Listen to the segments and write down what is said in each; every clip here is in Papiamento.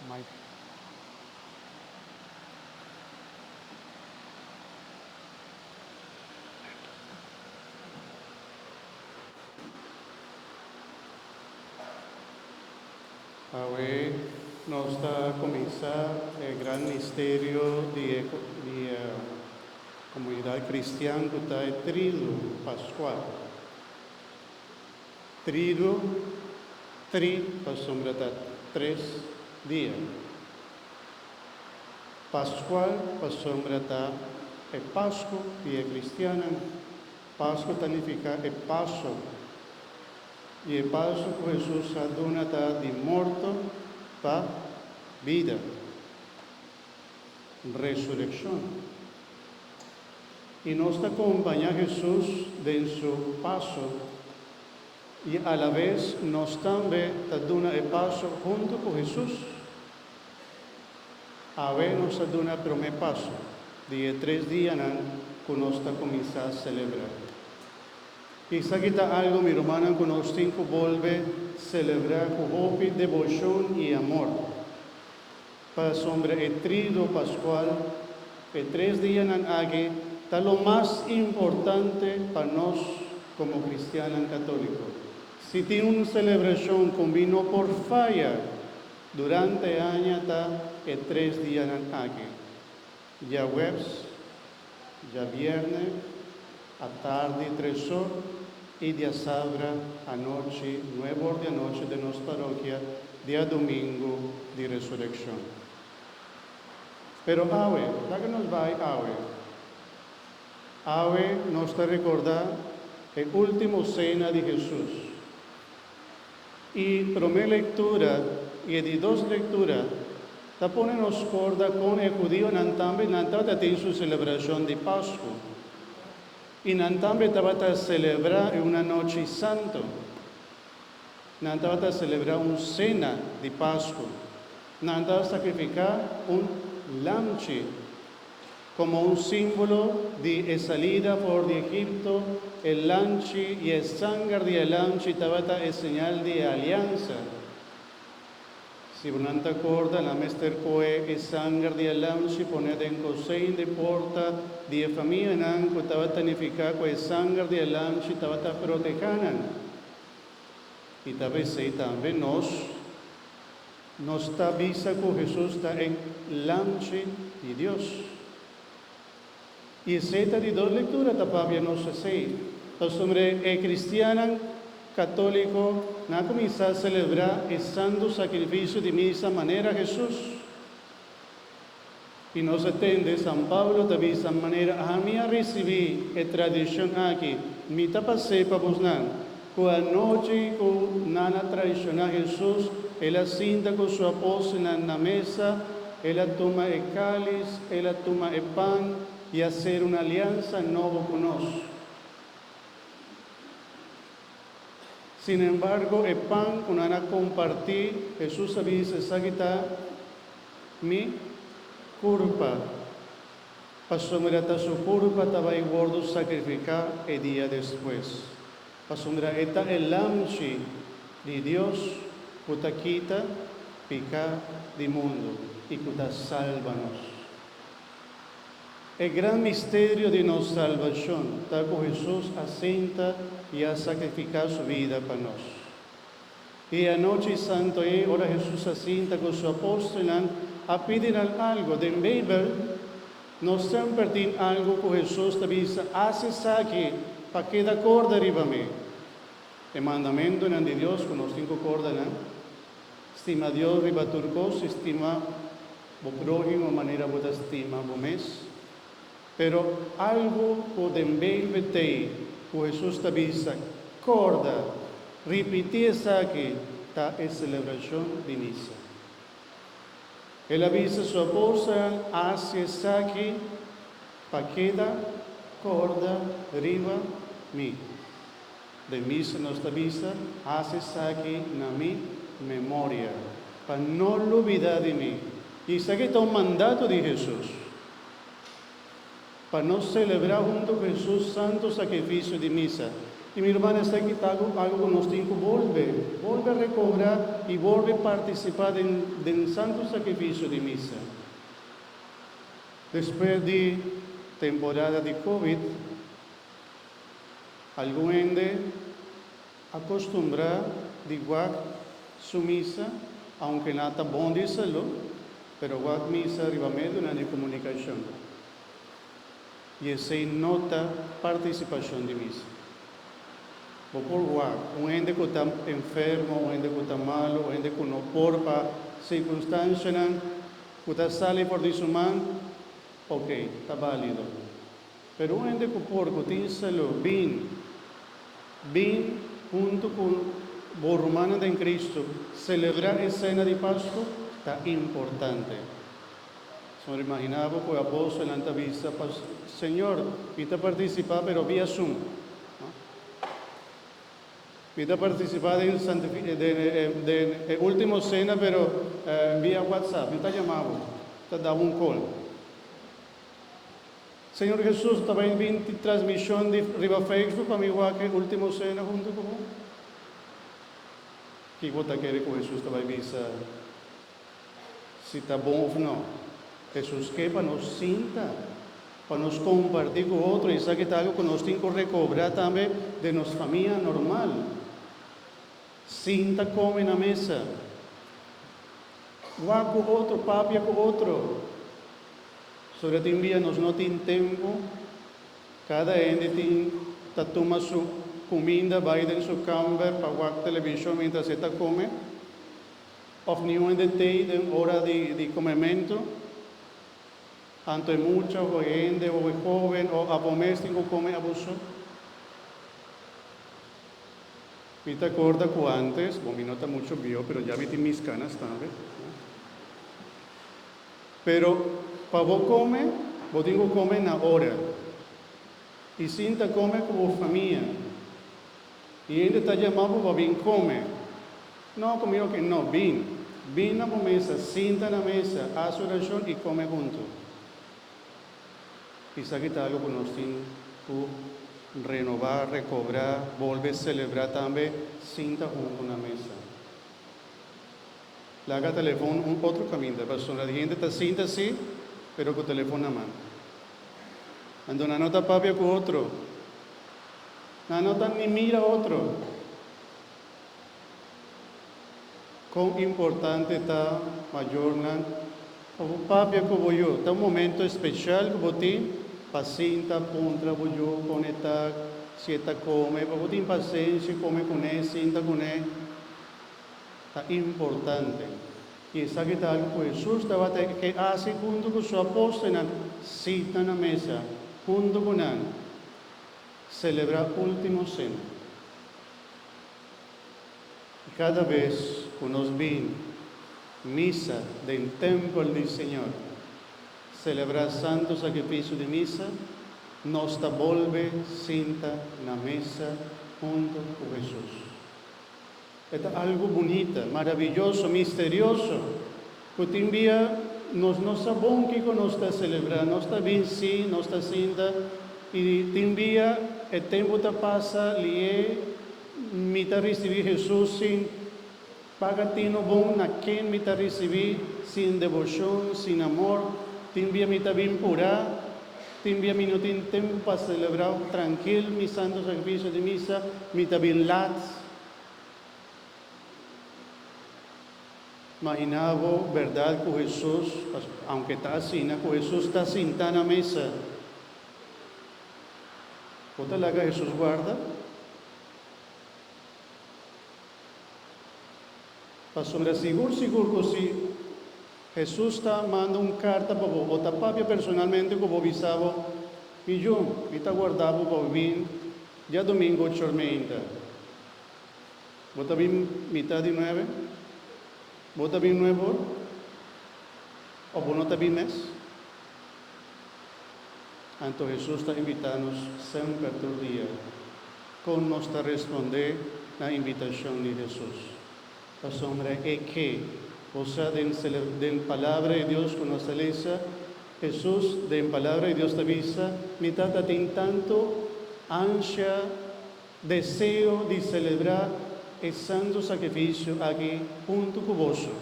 Mike. Awe nos ta kuminsá e gran misterio di e di e komunidat kristian ku ta e Tridu Paskual. Tridu, tri pasobra ta tres dia. Paskual pasobra ta e Pasku di e kristiannan. Pasku ta nifiká e paso. I e paso ku Hesus a duna ta di morto pa bida, resurekshon. I nos ta kompañá Hesus den su paso i alabes nos tambe ta duna e paso huntu ku Hesus. Awe nos a duna e promé paso di e tres dianan ku nos ta kuminsá selebrá. Esaki ta algu, mi rumannan, ku nos tin ku bolbe selebrá ku hopi deboshon i amor. Pasobra e Triduo Paskual, e tres dianan aki, ta lo mas importante pa nos komo kristiannan katóliko. Si tin un selebrashon ku mi no por faya durante e aña ta e tres dianan aki, djaweps, djabièrnè atardi tresor i diasabra anochi nuebor di anochi den nos parokia diadomingu di Resurekshon. Pero awe, laga nos bai awe. Awe nos ta rekordá e último sena di Hesus. E promé lektura i e di dos lektura ta pone nos korda kon e hudionan tambe nan tabata tin su selebrashon di Pasku. I nan tambe tabata selebrá e un anochi santu. Nan tabata selebrá un sena di Pasku. Nan tabata sakrifiká un lamchi. Komo un símbolo di e salida for di Egipto, e lamchi i e sanger di e lamchi tabata e señal di e aliansa. Si bo nan ta korda, nan mester kohe e sanger di e lamchi pone den kosein di porta di e famianan ku tabata nifiká ku e sanger di e lamchi tabata protehá nan. I ta p'esei tambe nos Nos ta bisa ku Hesus ta e Lamchi di Dios. I esei ta di dos lektura ta papia nos esei, pasobra e kristiannan katóliko nan a kuminsá selebrá e santu sakrifisio di misa manera Hesus. I nos a tende San Pablo ta bisa manera ami a risibí e tradishon aki, mi ta pas'é pa bosnan, ku anochi ku nan a traishoná Hesus, el a sinta ku su apòstelnan na mesa, el a tuma e kális, el a tuma e pan i a sera un aliansa nobo ku nos. Sinembargo, e pan ku nan a kompartí, Hesus a bisa, Esaki ta Mi kurpa, pasobra ta su kurpa ta bai wòrdu sakrifiká e dia despues, pasobra e ta e Lamchi di Dios ku ta kita piká di mundu i ku ta salba nos. E gran misterio di nos salbashon ta ku Hesus a sinta i a sakrifiká su bida pa nos. E anochi santo ei, ora Hesus a sinta ku su apòstelnan, a pidi nan algu. Den Beibel, nos semper tin algu ku Hesus ta bisa, Hasi esaki pa keda kòrda riba mi. E mandamentunan di Dios ku nos tin ku kòrda nan, Stima Dios riba tur kos i stima bo próhimo manera bo ta stima bo mes. Pero algu ku den Beibel t'ei ku Hesus ta bisa, Kòrda, ripití esaki, ta e selebrashon di misa. El a bisa su apòstelnan hasi esaki pa keda kòrda riba mi. Den misa nos ta bisa, Hasi esaki na mi memoria, pa no lubidá di mi. I esaki ta un mandato di Hesus. Pa nos selebrá huntu ku Hesus santu sakrifisio di misa. I mi ruman esaki ta algu ku nos tin ku bolbe, bolbe rekobrá i bolbe partisipá den den santu sakrifisio di misa. Despues di temporada di Covid, algun hende a kostumbrá di wak su misa, aunke nan ta bon di salú, pero wak misa riba medionan di komunikashon. I esei no ta partisipashon di misa. Bo por wak un hende ku ta enfermo, un hende ku ta malu, un hende ku no por pa sirkunstanshanan ku ta sali for di su man, ok, ta bálido. Pero un hende ku por, ku tin salú, bin, bin huntu ku bo rumannan den Kristu selebrá e sena di Pasku, ta importante. Señor, imaginá bo ku e apóstolnan ta bisa pa Señor, Mi ta partisipá, pero via Zoom. No? Mi ta partisipá den den e último sena, pero via WhatsApp. Mi ta yamá bo, ta da bo un call. Señor Jesús, ta bai bin transmishon di riba Facebook pa mi wak e último sena huntu ku bo? Kiko bo ta kere ku Jesús ta bai bisa? Si ta bon of no. Hesus ke pa nos sinta, pa nos kompartí ku otro. Esaki ta algu ku nos tin ku rekobrá tambe den nos famia normal. Sinta kome na mesa. Wak ku otro, papia ku otro. Sobre tin bia nos no tin tempu. Kada hende tin ta tuma su kuminda bai den su kamber pa wak televishon mientras e ta kome. Of niun hende tei den ora di di komementu, tantu e mucha o e hende o e hoben o abo mes tin ku kome abo so. Mi ta korda ku antes, bon mi no ta muchu bieu pero ya mi tin mis kanas tambe, pero pa bo kome bo tin ku kome na ora i sinta kome ku bo famia i hende ta yama bo pa bin kome. No, ku mi oke no, bin. Bin na bo mesa, sinta na mesa, hasi orashon i kome huntu. Esaki ta algu ku nos tin ku renobá, rekobrá, bolbe selebrá tambe, sinta huntu na mesa. Laga telefon un otro kaminda, pasobra di hende ta sinta sí, pero ku telefon na man. Anto nan no ta papia ku otro, nan no ta ni mira otro. Kon importante ta mayornan pa bo papia ku bo yu? Ta un momento especial ku bo tin pa sinta puntra bo yu kon e ta, si e ta kome, pa bo tin pasenshi kome kuné, sinta kuné. Ta importante. I esaki ta algu ku Hesus tabata ke hasi huntu ku su apòstelnan, sinta na mesa huntu ku nan, selebrá último sena. I kada bes ku nos bin misa den tèmpel di Señor, selebrá Santu Sakrifisio di Misa, nos ta bolbe sinta na mesa huntu ku Hesus. E ta algu bunita, maraviyoso, misterioso, ku tin bia nos no sa bon kiko nos ta selebrá. Nos ta bin sí, nos ta sinta, i tin bia e tempu ta pasa lié, mi ta risibí Hesus sin paga tino bon na ken mi ta risibí, sin deboshon, sin amor. Tin bia mi ta bin purá, tin bia mi no tin tempu pa selebrá trankil mi santu sakrifisio di misa, mi ta bin lat. Imaginá bo bèrdat ku Hesus, aunke ta asina, ku Hesus ta sintá na mesa. Bo ta laga Hesus warda? Pasobra sigur sigur ku si Hesus ta manda un karta pa bo o ta papia personalmente ku bo bisa bo, Mi yu, mi ta warda bo pa bo bin djadumingu chormeinta. Bo ta bin mitá di nuebe? Bo ta bin nuebe or? Of bo no ta bin mes? Anto Hesus ta invitá nos semper tur dia. Kon nos ta respondé na invitashon di Hesus? Pasobra e ke. Bo sa den den Palabra di Dios ku nos ta lesa, Hesus den Palabra di Dios ta bisa, Mi Tata tin tantu ansha. deseo di selebrá e santu sakrifisio aki huntu ku boso.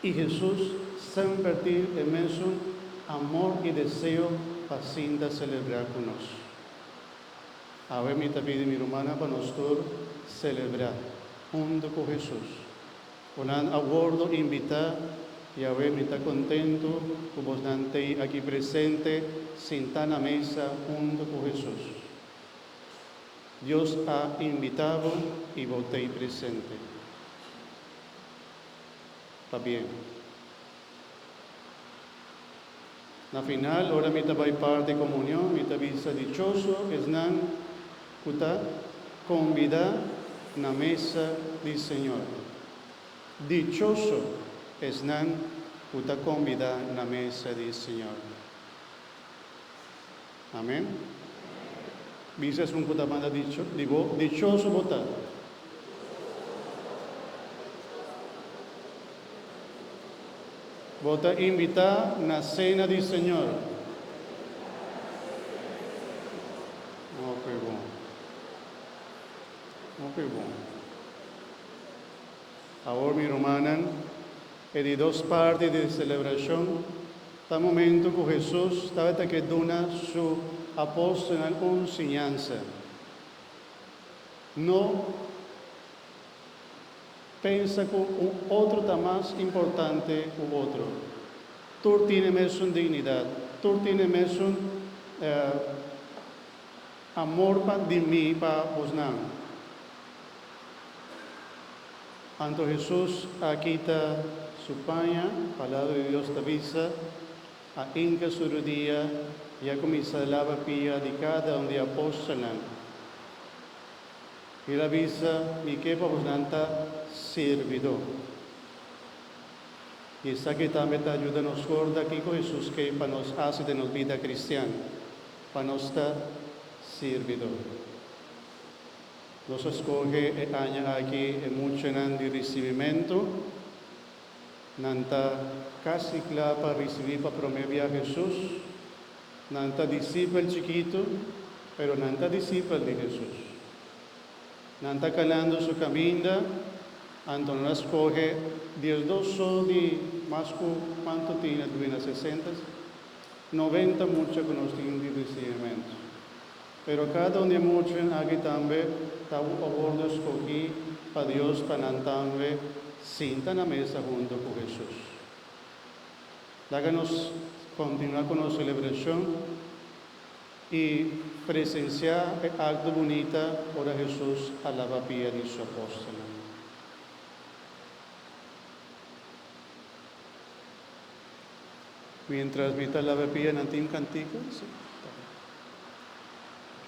I Hesus semper tin e mesun amor i deseo pa sinta selebrá ku nos. Awe mi ta pidi mi rumannan pa nos tur selebrá huntu ku Hesus. Ku nan a wordo invitá i awe mi ta kontentu ku bosnan tei aki presente sintá na mesa huntu ku Hesus. Dios a invitá bo i bo tei presente. Pabien. Na final, ora mi ta bai parti komunion, mi ta bisa dichoso esnan ku ta kombidá na mesa di Señor. Dichoso esnan ku ta kombidá na mesa di Señor. Amen. Bisa esun ku ta manda di bo, dichoso bo ta. Bo ta invitá na Sena di Señor. Hopi bon. Hopi bon. Awor mi rumannan, e di dos parti di selebrashon ta momentu ku Hesus tabata ke duna su apòstelnan un siñansa. No Pensa ku un otro ta mas importante ku otro. Tur tin e mesun dignidat. Tur tin e mesun amor pa di mi pa bosnan. Anto Hesus a kita su paña, Palabra di Dios ta bisa, a hinka su rudia i a kuminsá laba pia di kada un di e apòstelnan. El a bisa, Mi ke pa bosnan ta sirbidó. I esaki tambe ta yuda nos korda kiko Hesus ke pa nos hasi den nos bida kristian, pa nos ta sirbidó. Nos a skohe e aña aki e muchanan di risibimentu. Nan ta kasi kla pa risibí pa promé bia Hesus. Nan ta disipel chikitu, pero nan ta disipel di Hesus. Nan ta kanando su kaminda, anto nan a skohe diesdos so di mas ku kuantu tin na duina sesenta, noventa mucha ku nos tin di risibimentu. Pero kada un di e muchanan aki tambe ta a wordo skohí pa Dios pa nan tambe sinta na mesa huntu ku Hesus. Laga nos kontinuá ku nos selebrashon i presensiá e akto bunita ora Hesus a laba pia di su apòstelnan. Miéntras mi ta laba pia, nan tin un kantika? Sí.